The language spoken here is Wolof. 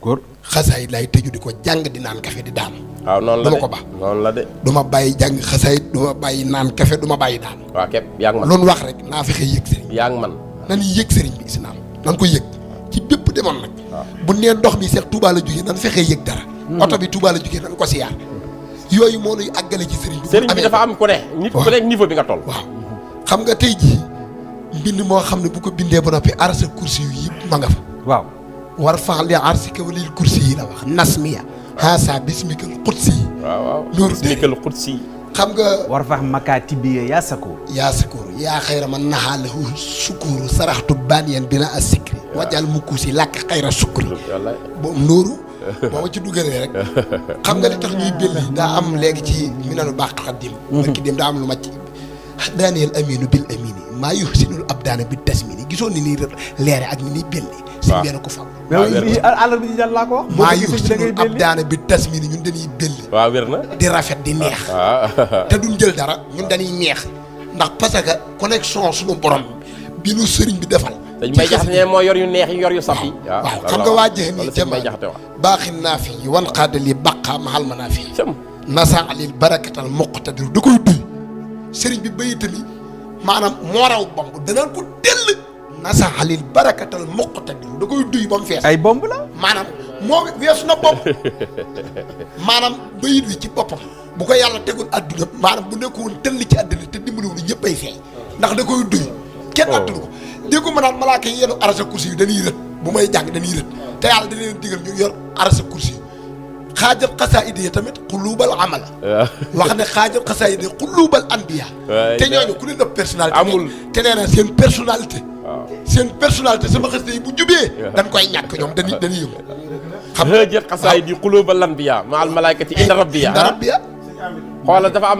góor xasaayit lay tëju di ko jàng di naan kafe di daan. waaw noonu la de du ma ko ba noonu la de. du ma bàyyi jàng xasaayit du ma bàyyi naan kafe du ma bàyyi daan. waaw képp yaa ngi man loolu wax rek naa fexe yëg sëriñ. yaa ngi man nan yëg sëriñ bi si naam nan ko yëg ci bépp demoon nag. bu nee ndox mi seex Touba la jógee nan fexee yëg dara. oto bi Touba la jógee nan ko siyaar. yooyu moo nuy àggale ci sëriñ bi. sëriñ bi dafa am ku ne. nit ku nekk niveau bi nga toll. waaw xam nga tey jii mbind moo xam ne bu ko bindee ba noppi arsa kursi yu yëpp ma nga fa. waaw war fax li arsika walil kursi yi la wax nasmiya haasa bismikal qudsi yi. waaw Nuuru bismikal qudsi. xam nga war fax makaatibi yaa sakoor yaa sukkur yaa xayra man naxaa lahu sukkuru saraxtu baniyan bina a sikri wajal mukkuusi làkk xayra sukkuri wallaay boobu Nuuru boo ma ci dugalee rek xam nga li tax ñuy belli daa am léegi ci minanu baax xaddim barki dem daa am lu ma ci daaneel aminu bil amini maa yuhsinul abdaana bi tasmini gisoon ni nii leere ak ni nii belli suñ benn ko fam mais àllar bi jàll laa ko wax maa yuhsinul abdaana bi tasmini ñun dañuy belli waaw wér na. di rafet di neex waaw. te duñ jël dara ñun dañuy neex ndax parce que connexion suñu borom bi nu sëriñ bi defal dañ may jaxate ne moo yor yu neex yi yor yu saf yi. waaw xam nga waa jeex nii may jamaa jaxate wax. baaxin naa fi wan xaadali baqa maxal ma naa fi cëm. nasa alil barakatal muqtadir da koy duy sëriñ bi bayitami maanaam moo raw bomb danaan ko dell nasa alil barakatal muqtadir da koy duy ba mu fees ay bomb la maanaam moo weesu na bomb maanaam bayit wi ci boppam bu ko yàlla tegul adduna maanaam bu nekkoon tëll ci adduna te dimbaliwul ñëpp ay feeñ ndax da koy duy kenn attunu ko dégg ko ma naan malaaka yi yenu arasa kursi yi dañuy rët bu may jàng dañuy rët te yàlla da leen digal ñu yor arasa kursi yi xaajal xasaayid yi tamit xuluubal amala wax ne xaajal xasaayid yi xuluubal anbiya te ñooñu ku leen ëpp personnalité amul te nee na seen personnalité seen personnalité sama xasida yi bu jubee dañ koy ñàkk ñoom dañuy yëngu xam nga jët xasaay di xuluubal anbiya ma al malaykati inda rabbiya inda rabbiya xoolal dafa am